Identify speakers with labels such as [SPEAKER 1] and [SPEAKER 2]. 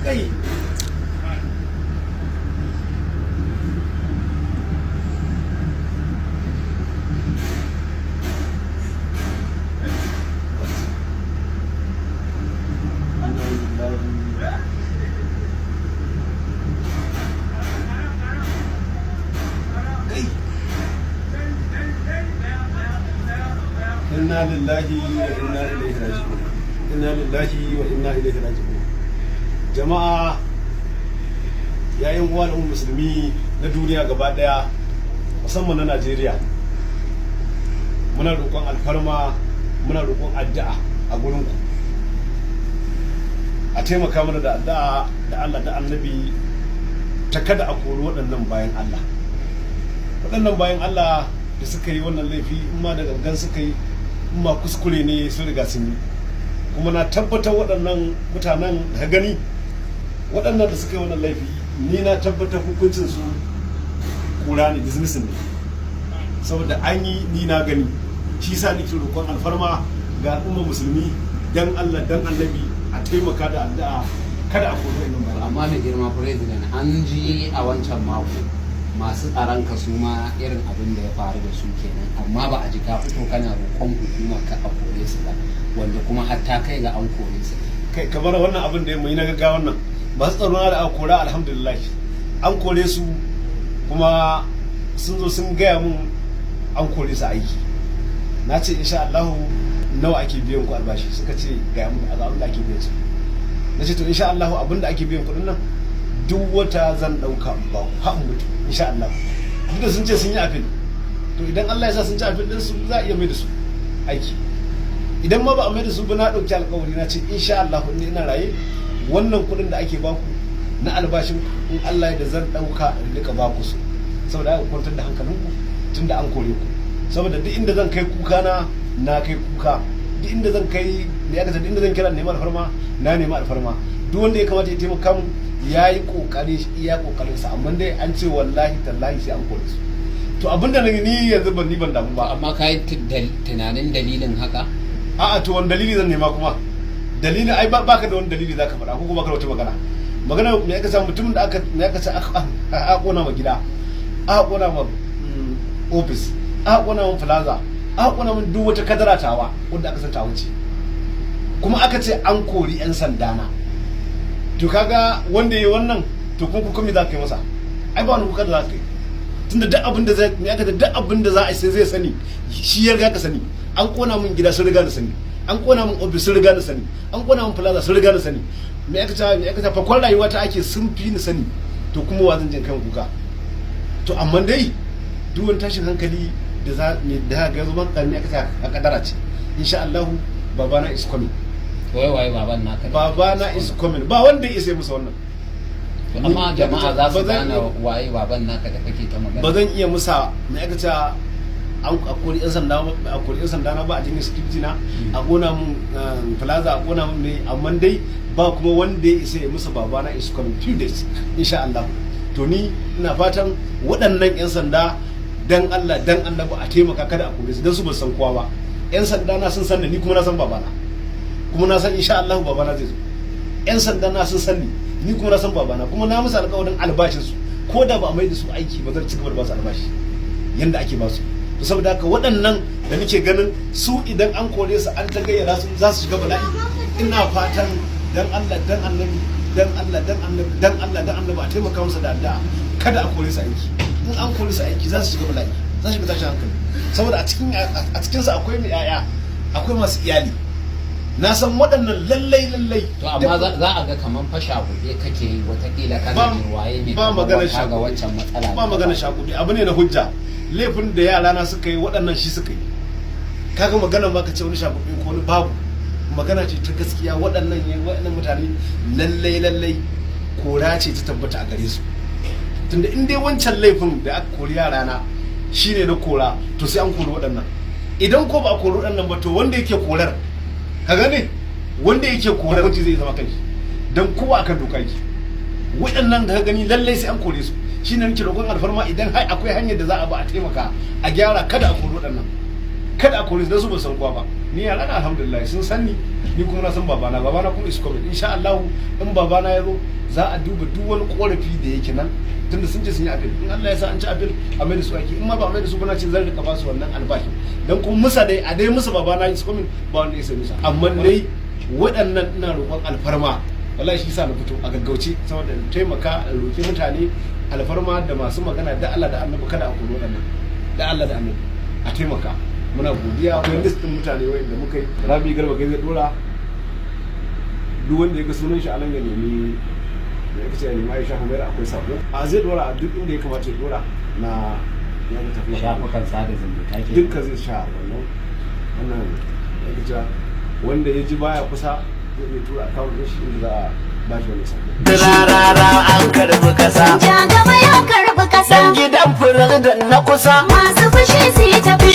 [SPEAKER 1] Kai, kai, inna lillahi wa inna ilaihi raji'un, inna lillahi wa inna ilaihi raji'un. Jama'a, yayin uwa al'ummar musulmi na duniya gaba daya, musamman na Najeriya, muna roƙon alfarma, muna roƙon addu'a a gurinku. A taimaka mana da addu'a da Allah da Annabi ta kada a kori waɗannan bayan Allah, waɗannan bayan Allah da suka yi wannan laifi. In ma da gangan suka yi, in ma kuskure ne, sun riga sun yi. Kuma na tabbatar waɗannan mutanen da gani, waɗannan da suka yi wannan laifi, ni na tabbatar hukuncin su kura ne, dismissal ne, saboda an yi, ni na gani. Shi sa nake roƙon alfarma ga al'ummar musulmi, dan Allah dan Annabi a taimaka da addu'a kada a kori waɗannan bayan.
[SPEAKER 2] Amma mai girma president, an ji a wancan mako masu tsaron ka su ma irin abin da ya faru da su kenan, amma ba a ji ka fito kana roƙon hukumar ka a kore su ba, wanda kuma har ta kai ga an kore su.
[SPEAKER 1] Kai, kamar wannan abin da ya mai na gaggawa, wannan masu tsaro na da aka kora, alhamdulillah an kore su, kuma sun zo sun gaya mun an kore su aiki. Na ce insha Allah, nawa ake biyan ku albashi? Suka ce gaya mun abin da ake biyan su. Na ce to insha Allah, abin da ake biyan kuɗin nan duk wata zan ɗauka in ba ku har in mutu, insha Allah. Duk da sun ce sun yi appeal, to idan Allah ya sa sun ci appeal din su, za a iya mai da su aiki. Idan ma ba a mai da su ba, na ɗauki alkawari, na ce insha Allah in ina raye, wannan kuɗin da ake baku na albashin, in Allah ya da zan ɗauka in rika baku su. Saboda aka kwantar da hankalinku tunda an kore ku, saboda duk inda zan kai kuka na, na kai kuka. Duk inda zan kai ne aka, duk inda zan kira nema alfarma, na nema alfarma. Duk wanda ya kamata ya taimaka mun ya yi kokari, iya kokarin sa, amma dai an ce wallahi tallahi sai an kore su. To abinda ni yanzu ban, ni ban damu ba.
[SPEAKER 2] Amma ka yi tunanin dalilin haka?
[SPEAKER 1] A'a, to wani dalili zan nema kuma? Dalili ai baka da wani dalili zaka faɗa, ko kuma baka da wata magana. Magana me aka samu? Mutumin da aka, me aka ce, aka kona ma gida, aka kona ma office, aka kona ma plaza, aka kona min duk wata kadara tawa wanda aka san ta wuce, kuma aka ce an kori yan sanda na. To kaga wanda yayi wannan, to kuma kuma za ka yi masa? Ai ba wani kuka da za ka yi, tunda duk abin da zai, me aka, duk abin da za a yi sai zai sani, shi ya riga ka sani. An kona min gida, sun riga na sani. An kona min office, sun riga na sani. An kona min plaza, sun riga na sani. Me aka ce, me aka ce, fakon rayuwa ta ake, sun fi ni sani. To kuma wa zan jin kan kuka? To amma dai duk wani tashin hankali da za me da ga yanzu ban, me aka ce, a kadara ce. Insha Allah babana is coming.
[SPEAKER 2] Wai waye baban naka?
[SPEAKER 1] Babana is coming, ba wanda ya isa musu wannan.
[SPEAKER 2] To amma jama'a za su
[SPEAKER 1] Ba zan
[SPEAKER 2] gane waye baban naka da kake ta magana.
[SPEAKER 1] Ba zan iya musa, me aka ce, an a kori yan sanda, a kori yan sanda na ba, a jinya security na, a kona mun plaza, a kona mun ne, amma dai ba kuma wanda ya isa ya musa babana is coming few days, insha Allah. To ni ina fatan waɗannan yan sanda, dan Allah dan Annabi a taimaka kada a kore su, dan su ba san kowa ba. Yan sanda na sun san ni, kuma na san babana, kuma na san insha Allah babana zai zo. Yan sanda na sun san ni, ni kuma na san babana, kuma na musu alƙawarin albashin su, ko da ba a mai da su aiki ba, zan ci gaba da ba su albashi yanda ake ba su. To saboda haka waɗannan da nake ganin su, idan an kore su an ta gayyara su, za su shiga bala'i. Ina fatan dan Allah dan Annabi, dan Allah dan Annabi, dan Allah dan Annabi a taimaka musu da addu'a kada a kore su aiki. In an kore su aiki za su shiga bala'i, za su shiga tashin hankali, saboda a cikin su akwai mai yaya, akwai masu iyali. Na san waɗannan lallai lallai.
[SPEAKER 2] To amma za a ga kaman fasha gobe kake yi, watakila kana
[SPEAKER 1] Ba
[SPEAKER 2] jin waye mai
[SPEAKER 1] ba
[SPEAKER 2] kamar
[SPEAKER 1] magana
[SPEAKER 2] wanka ga
[SPEAKER 1] shagube.
[SPEAKER 2] waccan matsala
[SPEAKER 1] Ba
[SPEAKER 2] da
[SPEAKER 1] magana
[SPEAKER 2] ta
[SPEAKER 1] shagube, abu ne na hujja. Laifin da yara na suka yi, waɗannan shi suka yi. Kaga magana ma ka ce wani shagube ko wani, babu, magana ce ta gaskiya. Waɗannan mutane lallai lallai kora ce ta tabbata a gare su, tunda in dai wancan laifin da aka kori yara na shine na kora, to sai an kori waɗannan. Idan ko ba a kori waɗannan ba, to wanda yake korar, ka gane, wanda yake korar hukunci zai zama kai, dan kowa akan doka yake. Waɗannan da ka gani lallai sai an kore su. Shine nake roƙon alfarma, idan har akwai hanyar da za a ba a taimaka a gyara, kada a kori waɗannan, kada a kore su, dan su ba san kowa ba. Ni yara na alhamdulillah sun san ni. Ni kuma na san babana, babana kuma is coming, insha Allah. In babana ya zo, za a duba duk wani korafi da yake nan, tunda sun ce sun yi appeal. In Allah ya sa an ci appeal, a mai da su aiki. In ma ba a mai da su ba, na ce zan rika ba su wannan albashi. Dan kuma musa dai a dai musa, babana is coming, ba wanda ya sai musa. Amma dai waɗannan ina roƙon alfarma, wallahi shi sa na fito a gaggauce, saboda in taimaka in roƙi mutane alfarma da masu magana, da Allah da Annabi kada a kori waɗannan, da Allah da Annabi a taimaka. Muna godiya. Akwai list din mutane wanda muka yi, Rabi Garba gai zai dora. Duk wanda ya ga sunan shi a nan ya nemi da ya kace ya nemi Aisha Humaira, akwai sako a zai dora a duk inda ya kamata ya dora na ya ga tafi.
[SPEAKER 2] Shafukan sada zumunta ke.
[SPEAKER 1] Dukka zai sha wannan ya kace wanda ya ji baya kusa zai iya tura account din shi inda za a ba shi wannan sako.
[SPEAKER 3] Rarara an karbi kasa.
[SPEAKER 4] Ja gaba ya karbi kasa.
[SPEAKER 3] Dan gidan firin na kusa.
[SPEAKER 4] Masu fushi su yi tafi.